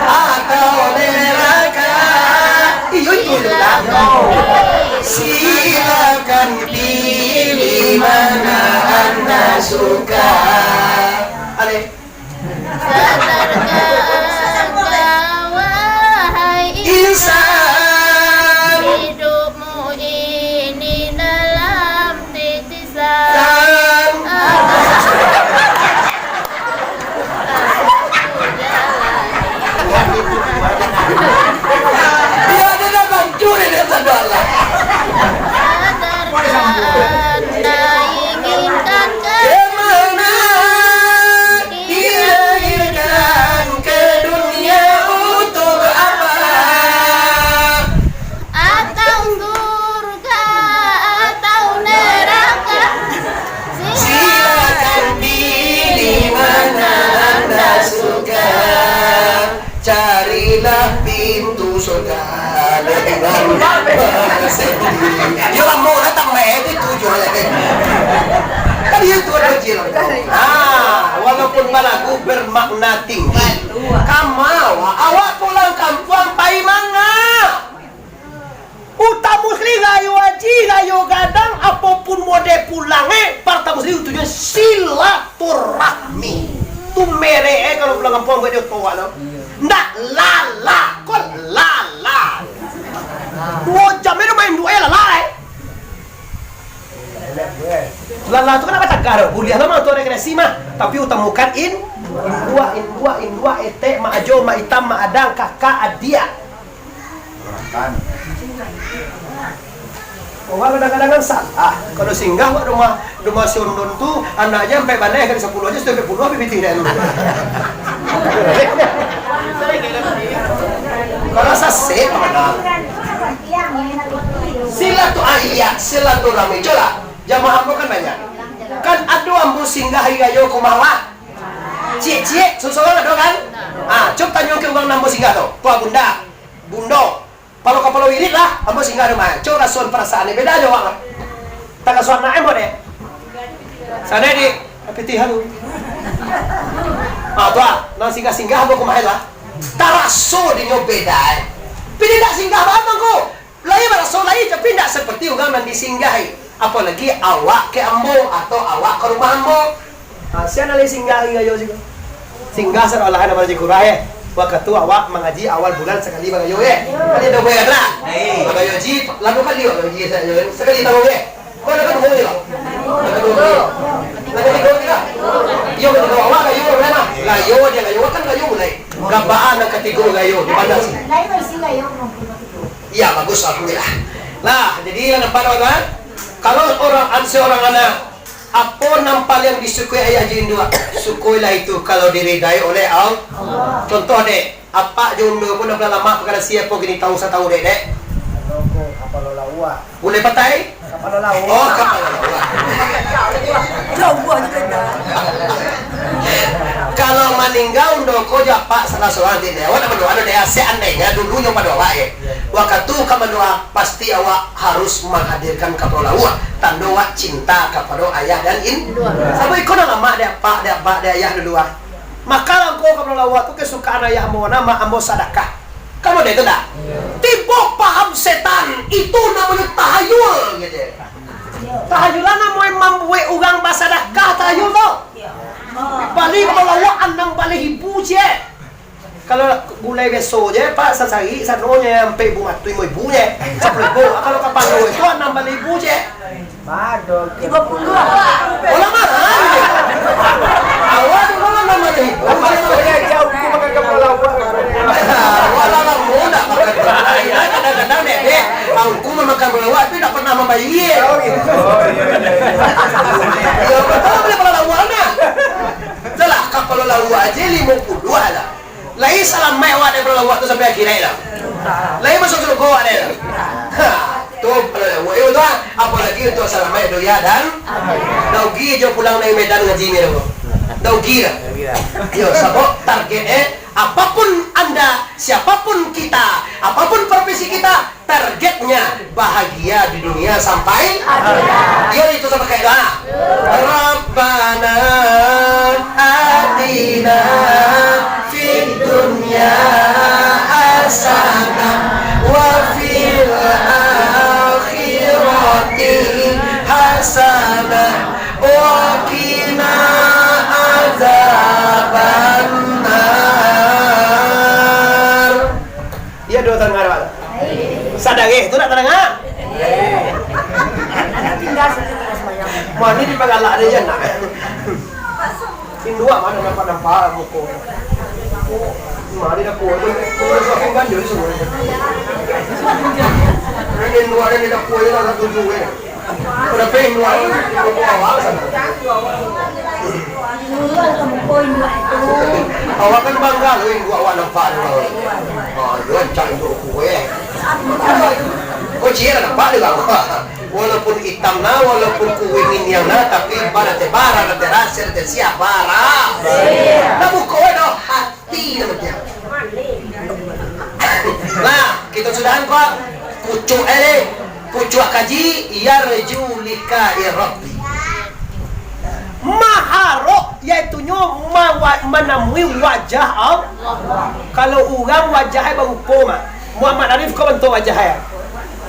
Atau neraka? Iyo, itulah. Silakan pilih mana anda suka. Ale. Sadarkah engkau, wahai insan, hidupmu ini dalam titisan. Dia ada dalam juri dia tak ada lah. Sadarkah anda inginkan ke Kemana dilahirkan ke dunia untuk apa? Atau surga atau neraka? Silakan pilih mana anda suka. Carilah pintu surga dengan bersendiri. Yo, lamo datang, meh, itu tujuan lagi. Kan itu ada ujian. Ah, walaupun balagu bermakna tinggi. Kama awak, awak pulang kampuang pai manga. Utamo sakali rayo aji, rayo gadang, apo pun mode pulang, eh, partamo sakali tujuan silaturahmi. Tu merek, eh, kalau pulang kampuang buat di oto awak tu. Ndak lala, kon lala. Duo jam ni main duo, eh, lala, eh. Lala tu kan apa cakar tu? Buliah lah mah tu rekreasi mah. Tapi utamokan in-, induak, induak, induak, etek, mak ajo, mak itam, mak adang, kakak, adiak. Orang kadang-kadang kan salah. Kalau singgah wak rumah, rumah si Ondon tu, anaknyo ampek baleh kali sapuluah aja, sudah ampek puluah bibitih dah tu. Kalau sasek, mana? Silatu-, ah, iya, silaturahmi. Coba, jamaah ambo kan banyak. Kan ado ambo singgah hari rayo ka rumah awak. Ciek-ciek, sorang-sorang ado kan? Ah, cubo tanyo ka urang nan ambo singgah tu. Tuah bunda. Bundo, palo kapalo wirid lah, ambo singgah rumah. Cubo rasoan parasaan ni, beda jo awak lah. Taraso anak ambo deh. Sana di, pitih halu. Ah, tu ah, nan singgah-singgah ambo kamarin lah. Taraso dinyo beda, eh. Tapi indak singgah bana ko. Lai baraso lai, tapi indak seperti urang nan disinggahi. Apalagi awak ka ambo atau awak ka rumah ambo. Ha, sia nan lai singgah hari rayo situ. Singgah saolah-olah nan mangaji Quran, eh. Wakatu awak mangaji awal bulan sakali barayo, eh. Kan ado bulan lah. Barayo ji, lalu kali awak mangaji sakali, sakali taun, eh. Kau ado kaduo ni lah. Ado kaduo ni. Ado kaduo ni lah. Iyo, kaduo awak rayo, bulan lah. Rayo dia, rayo kan rayo mulai. Gabaan nan katigo rayo, di mana sih? Iya, bagus, alhamdulillah. Nah, jadi lah nampak, teman-teman. Kalau orang, seorang anak, apo nan paliang disukai ayah jo induak, sukailah itu kalau diridai oleh Allah. Contoh, dek, apak jo undo pun nan paliang lamak pakarasi apo kini tahu satahu, dek, dek? Gulai patai? Kapalo lauak. Oh, kapalo lauak. Jauah juga dah. Kalau maningga undo ko jo apak salah sorang ti, awak nak mandoa, ado dek, seandainya dulunyo pado awak, eh. Wakatu ka mandoa, pasti awak harus menghadirkan kapalo lauak, tando awak cinta kapado ayah dan in-, sabab iko nan lamak dek apak, dek abak, dek ayah dulu, ah. Makalah ko kapalo lauak tu kesukaan ayah ambo, nan mak ambo sadakah. Kamu deh tu ndak? Tibo paham setan, itu namonyo tahayul, gitu. Tahayulan namo mambuek urang basadakah tahayul tu. Bali kapalo lauak anam baleh ribu je. Kalau gulai biaso je, Pak, sasari sanonyo ampek ribu matuih, limo ribu je. Sapuluah ribu. Kalau kapalo itu anam baleh ribu je. Ado. Tigo puluah. Orang mahal. Awak tu kan nama ni? Maksudnya jauh ku makan kapalo lauk. Awak lah lamo ndak makan kapalo lauk. Kadang-kadang dek, dek, awak ku mamakan kapalo lauk, tapi ndak pernah mambayia. Oh, gitu. Ya, betul, bali kapalo lauk, nah. Itulah, kapalo lauk aja limo puluah lah. Lai salamaik awak dari kapalo lauk tu sampai akhirat lah. Lai masuak sarugo awak dari tu. Ha, tu kapalo lauk. Eh, tu ah, apalagi untuak salamaik dunia dan dak ugi jo pulang dari Medan ngaji ni tu. Dak ugi lah. Yo, sabab target eh, apapun anda, siapapun kita, apapun profesi kita, targetnya bahagia di dunia sampai akhirat. Yo, itu sama kayak doa. Rabbana atina fid dunya hasanah wa fil akhirati hasanah wa qina azabannar. Iyo, doh, tadanga, Pak? Sadang eh, tu nak tadanga? Mandi di pagalak ado je nak. Induak mah nampak-nampak muko. Mah di dapua tu, muko suapin ganjil semua. Induak di dapua je lah, satu tu eh. Awak kan bangga tu induak awak nampak tu. Ha, iyo rancak induak kueh. Kok ciek lah nampak tu lah. Walaupun itam nah, walaupun kueh iniang nah, tapi bara teh bara, bara teh rasa, teh siap bara. Nah, buka weh doh. Ti nama dia. Nah, kita sudahan ko. Pucuak eh, pucuak kaji, yarju liqa'i Rabbi. Maharok, yaitunyo mawa-, manamui wajah Allah. Kalau urang wajah eh barupo mah. Muhammad Arif ko bantuak wajah eh.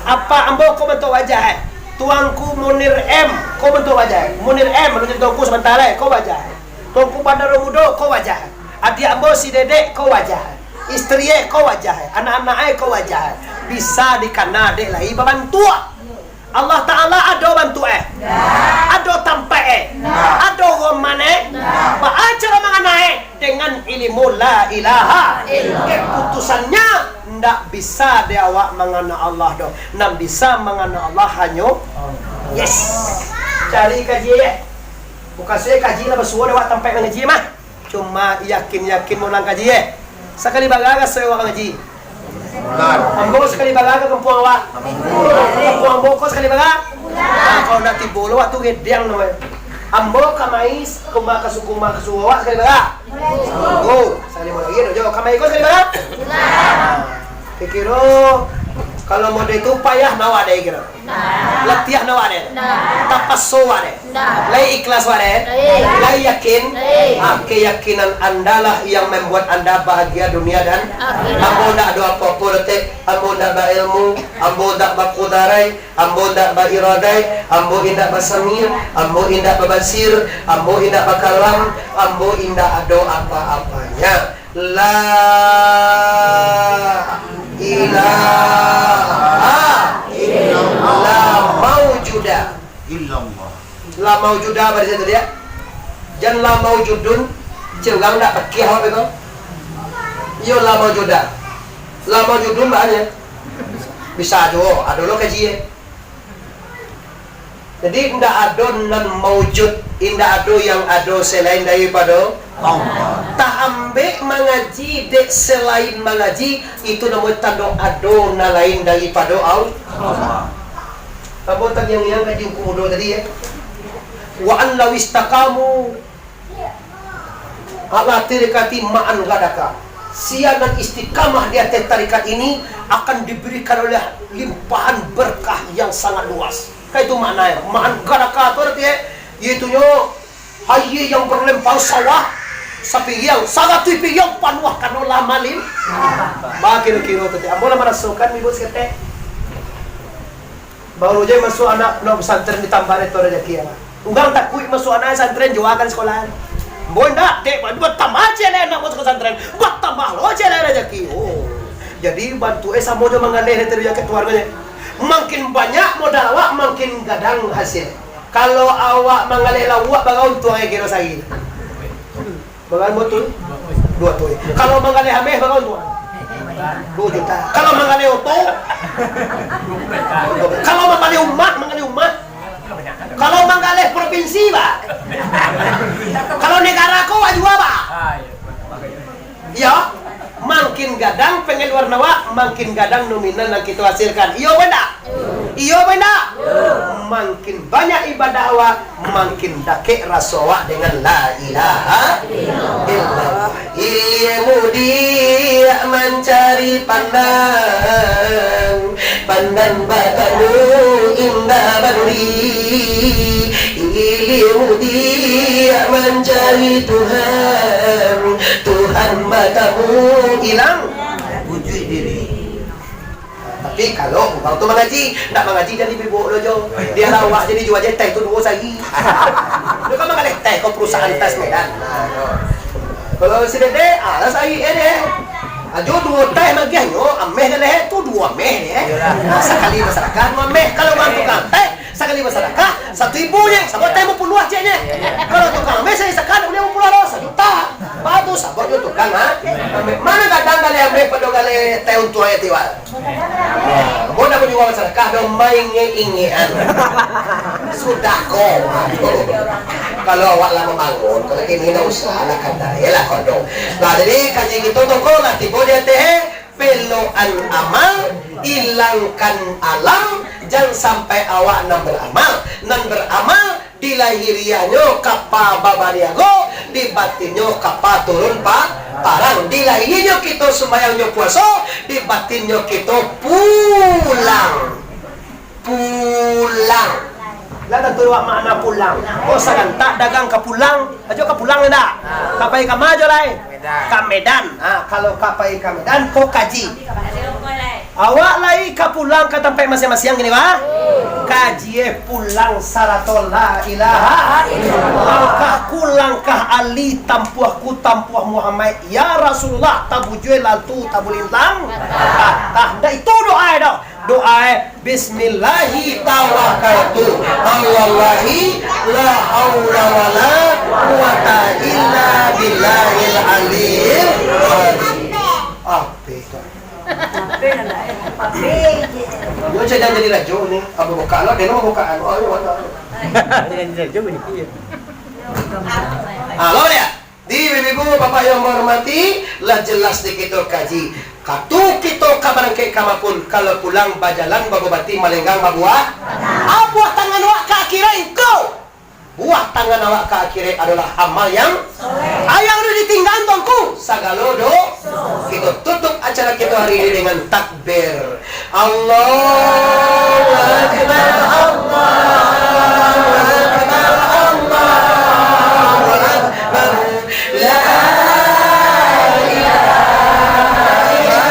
Apa ambo ko bantuak wajah eh. Tuanku Munir M ko bantuak wajah eh. Munir M, anu jadi tuanku sabanta lai, ko wajah eh. Tuanku Badar Mudo ko wajah eh. Adiak ambo si Dedek ko wajah, isteri e ko wajah, anak-anak e ko wajah, bisa dikana dek lai babantuak. Allah Ta'ala ado bantuak e, ado tampaik e, ado roman e, baa caro mangana e? Dengan ilimu la ilaha. Keputusannya ndak bisa dek awak mangana Allah doh. Nan bisa mangana Allah hanyo, yes. Cari kaji e. Bukan se kaji lah basuo dek awak tampaik mangaji mah. Cuma yakin-yakin mulang kaji, eh. Sakali bara raso awak ngaji. Ambo sakali bara ka kampuang awak. Kampuang ambo ko sakali bara. Nah, kalau ndak tibo lo waktu gediang namonyo. Ambo kamai, kuma kasu-, kuma kasuo awak sakali bara. Oh, sakali bara. Iyo, jo. Kamai ko sakali bara. Kiro-kiro kalau model tu payah nawa deh kiro. Latiah nawa deh. Tapaso awak deh. Lai ikhlas awak deh? Lai. Lai yakin? Lai. Ah, keyakinan anda lah yang membuat anda bahagia dunia dan akhirat. Ambo ndak ado apo-apo doh, Tek. Ambo ndak bailmu, ambo ndak bakudarai, ambo ndak bairadai, ambo indak basami, ambo indak babasir, ambo indak bakalam, ambo indak ado apa-apanya. La ilaha illallah. La maujuda. Illallah. La maujuda, bari situ dia. Jan la maujudun, cek urang ndak pakiah awak beko. Iyo, la maujuda. La maujudun, bahannya. Bisa juo, ado lo kaji, eh. Jadi, indak ado nan maujud, indak ado yang ado selain daripado Allah. Taambek mangaji dek selain mangaji, itu namo tando ado nan lain daripado Allah. Ambo tangiang-ngiang kaji Ungku Mudo tadi, ya. Wa an law istaqamu ala tariqati ma'an ghadaka. Sia nan istiqamah di ateh tarikat ini akan diberikan oleh limpahan berkah yang sangat luas. Kan itu maknanya. Ma'an ghadaka tu arti, eh, yaitunyo aia yang berlempang sawah sapiriang, saratuih piriang panuah kano lah malim. Ba kiro-kiro tadi. Ambo lah marasokan ibu saketek. Baru je masuak anak pondok pesantren ditambah dek tu rajaki, ya. Urang takuik masuak anak pesantren, juakan sekolah. Ambo indak, dek, batambah ciek lai anak masuak pesantren, batambah lo ciek lai rajaki. Oh. Jadi, bantuak e samo jo manggaleh dari tadi jakek tuan ko nyo. Makin banyak modal awak, makin gadang hasil. Kalau awak manggaleh lauak, bara untuang e kiro sahari? Bara untuang? Duo tu. Kalau manggaleh ameh, bara untuang? Duo juta. Kalau manggaleh oto? Kalau manggaleh umat, manggaleh umat? Kalau manggaleh propinsi, ba? Kalau negara ko, ba jua, ba? Iyo, makin gadang pangaluaran awak, makin gadang nominal nan kito hasilkan. Iyo apa indak? Iyo apa indak? Makin banyak ibadah awak, makin dakek raso awak dengan la ilaha illallah. Ilmu diak mancari pandang, pandang batamu indah baduri. Ilmu diak mancari Tuhan, Tuhan batamu ilang wujuik diri. Tapi kalau urang tu mangaji, ndak mangaji jadi bibok lo jo. Dia lawak jadi jua je teh tu duo sari. Itu kan manggaleh teh ko perusahaan tes Medan. Nah, kalau si Dede, ah, lah sari eh deh. Ajo duo teh magiahnyo, ameh galeh tu duo ameh deh. Nah, sakali masyarakat duo ameh. Kalau urang tukang teh, sakali masyarakat, satu ribu je, sabab teh limo puluah je. Kalau tukang ameh, sakali sakat, buliah limo puluah lo, sajuta. Bagus, sabab jo tukang, ha? Ameh. Mano gadang galeh ameh pado galeh teh untuang e tiwal? Nah, ambo ndak manjual sadakah doh, maingek-ingekan. Sudah ko. Kalau awak lah mambangun, kalau kini ndak usah lah, kan dah, iyolah, kodo. Nah, jadi kaji kito tu ko lah tibo di ateh, pelokan amal, ilangkan alam, jan sampai awak nan baramal, nan baramal di lahiriahnyo kapa babaniago, di batinnyo kapa turun pa-, parang. Di lahiriahnyo kito sumbayang jo puaso, di batinnyo kito pulang. Pulang. Lah tantu awak makna pulang. Oh, sagantak dagang ka pulang, ajo ka pulang ndak? Ka pai ka ma ajo lai? Medan. Ka Medan. Ha, kalau ka pai ka Medan, ko kaji. Awak lai ka pulang ka tampek masiang-masiang kini, bah? Kaji e pulang sarato la ilaha illallah. Langkahku langkah Ali, tampuahku tampuah Muhammad. Ya Rasulullah, tabujua lantu tabulintang. Tah, tah. Ndak itu doa e doh. Doa e, "Bismillahi tawakkaltu, alallahi la haula wala quwata illa billahil aliyil azim." Ah, beda. Yo, jangan jadi rajo ni. Abu Bakar lah, dia nama Abu Bakar. Oh, ini mana? Jadi rajo ni, iya. Ah, lo dia. Di ibu-ibu, bapak yang menghormati, lah jelas di kito kaji. Katu kito ka barangkek ka ma pun, kalau pulang bajalan, bagobati, malenggang, babuah. Apo buah tangan awak ka akhirat engkau? Buah tangan awak ka akhirat adolah amal yang, ah, yang udah ditinggal, Tuanku. Sagalo do-, kito tutup acara kito hari ini dengan takbir. Allahu Akbar, Allahu Akbar, Allahu Akbar. La ilaha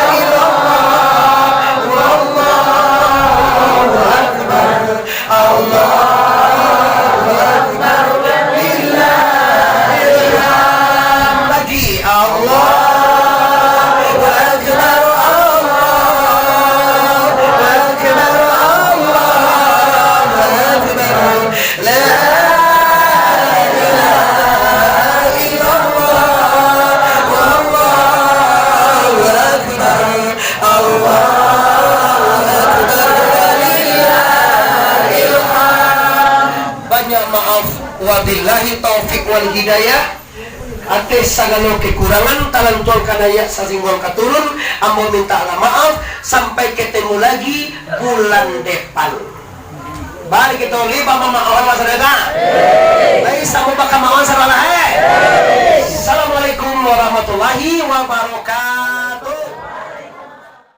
illallah, wallahu akbar. Allahu Akbar, lillahil hamd. Lagi. Allahu Akbar, Allahu Akbar, Allahu Akbar. La ilaha illallah, wallahu akbar. Allahu Akbar, walillahil hamd. Banyak maaf. Wabillahi taufik wal hidayah. Ateh sagalo kekurangan, talantuang ka naiak, sasingguang ka turun, ambo mintaklah maaf. Sampai ketemu lagi bulan depan. Bari kito liba mamaafan masyarakat. Lai sa